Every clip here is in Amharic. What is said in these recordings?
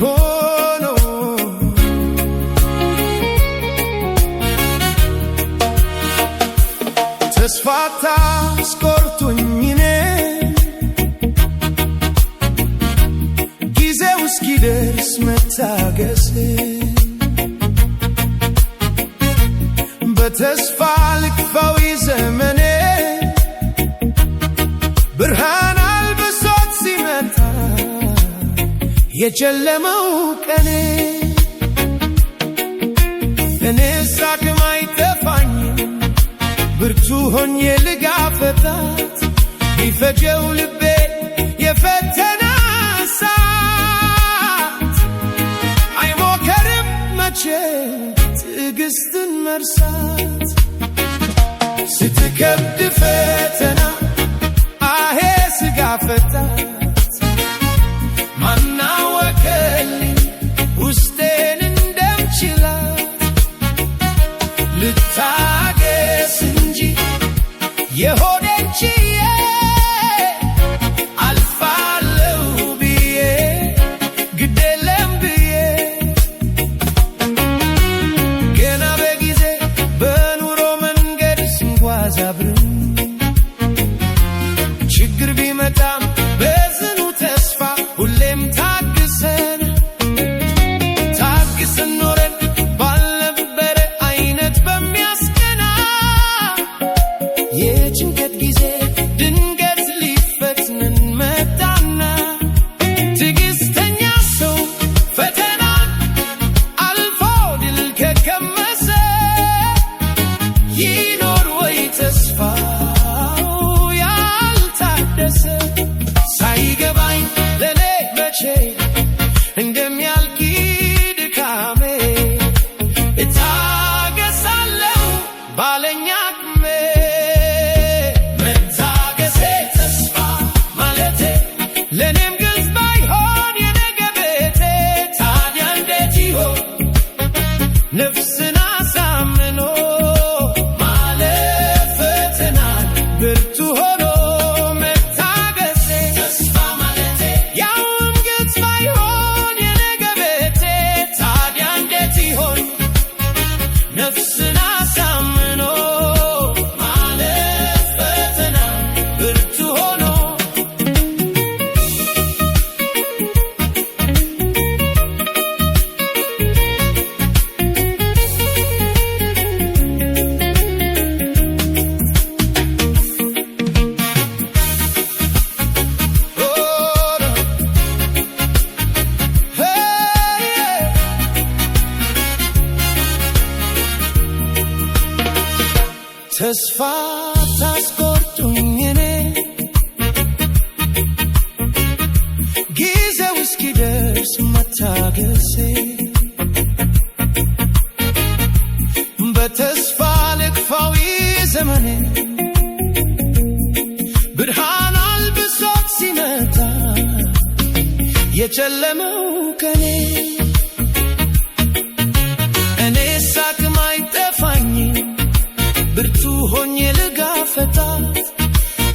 ሆኖ ተስፋ ታስቆርጡኝ እኔን፣ ጊዜው እስኪደርስ መታገስ፣ በተስፋ ልግፋው ዘመኔ፣ ብርሃን አልብሶት ሲመጣ የጨለመው ቀኔ። እኔስ አቅም አይጠፋኝም፣ ብርቱ ሆኜ ልጋፈጣት፣ ቢፈጀው ልቤ የፈተና እሳት፣ አይሞከርም መቼ ትዕግስትን መርሳት። ስትከብድ ፈተና አሄ ስጋፈጣት፣ ማናወቀልኝ ውስጤን እንደምችላት። ልታገስ እንጂ የሆዴን ችዬ፣ አልፋለሁ ብዬ፣ ግዴለም ብዬ። ገና በጊዜ በኑሮ መንገድ ስንጓዝ አብረን፣ ችግር ቢመጣም በጽኑ ተስፋ ሁሌም ታግሰን፣ ታግሰን ኖረን ባልነበረ አይነት በሚያስቀና፣ የጭንቀት ጊዜ ድንገት ሊፈትነን መጣና፣ ትዕግስተኛ ሰው ፈተናን አልፎ ድል ከቀመሰ፣ ይኖር ወይ ተስፋው ያልታደሰ? ሳይገባኝ ለኔ መቼ እንደሚያልቅ ድካሜ፣ እታገሳለሁ ባለኝ አቅሜ። መታገሴ ተስፋ ማለቴ ለእኔም ግልጽ ባይሆን የነገ ቤቴ፣ ታዲያ እንዴት ይሆን ነፍስን አሳምኖ ማለፍ ፈተናን ብርቱ ሆኖ? መታገሴ ተስፋ ማለቴ ያውም ግልጽ ባይሆን የነገ ቤቴ፣ ታዲያ እንዴት ይሆን ነፍስን አሳምኖ ማለፍ ፈተናን ብርቱ ሆኖ? Oh, hey, yeah. ተስፋ ታስቆርጡኝ እኔ፣ ጊዜው እስኪደርስ መታገሴ፣ በተስፋ ልግፋው ዘመኔ፣ ብርሃን አልብሶት ሲመጣ የጨለመው ቀኔ። እኔ አቅም አይጠፋኝም፣ ብርቱ ሆኜ ልጋፈጣት፣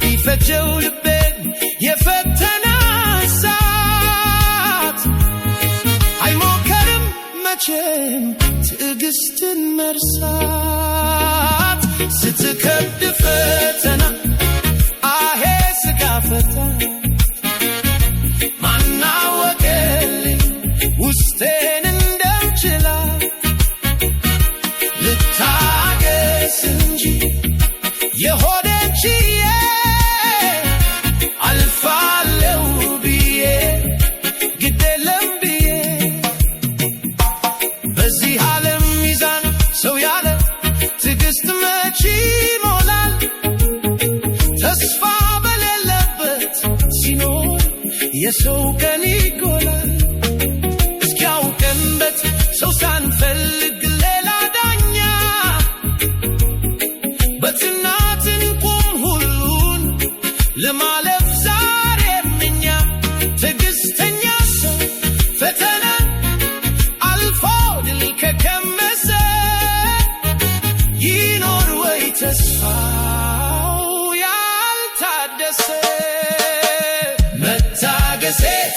ቢፈጀው ልቤን የፈተና እሳት፣ አይሞከርም መቼም ትዕግስትን መርሳት። ስትከብድ ፈተና አሄ ስጋፈታ፣ ማናወቀልኝ ውስጤን እንደምችላት። ልታገስ እንጂ የሆዴን ችዬ፣ አልፋለሁ ብዬ፣ ግዴለም ብዬ። በዚህ ዓለም ሚዛን ሰው ያለ ትዕግስት መች ይሞላል? ተስፋ በሌለበት ሲኖር የሰው ቀን ይጎላል።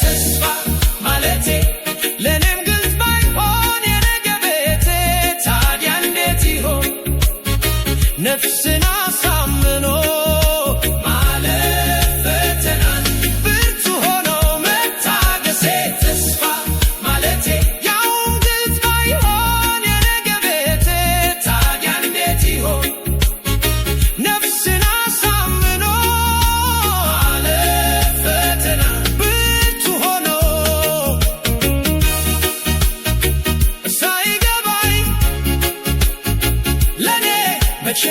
ተስፋ ማለቴ ለእኔም ግልጽ ባይሆን የነገ ቤቴ፣ ታዲያ እንዴት ይሆን ነፍስን አሳምኖ ማለፍ ፈተናን፣ ብርቱ ሆኖ መታገሴ? ተስፋ ማለቴ ያውም ግልጽ ባይሆን የነገ ቤቴ፣ ታዲያ እንዴት ይሆን ነፍስን አሳምኖ ማለፍ ፈተናን፣ ብርቱ ሆኖ? ሳይገባኝ ለኔ መቼ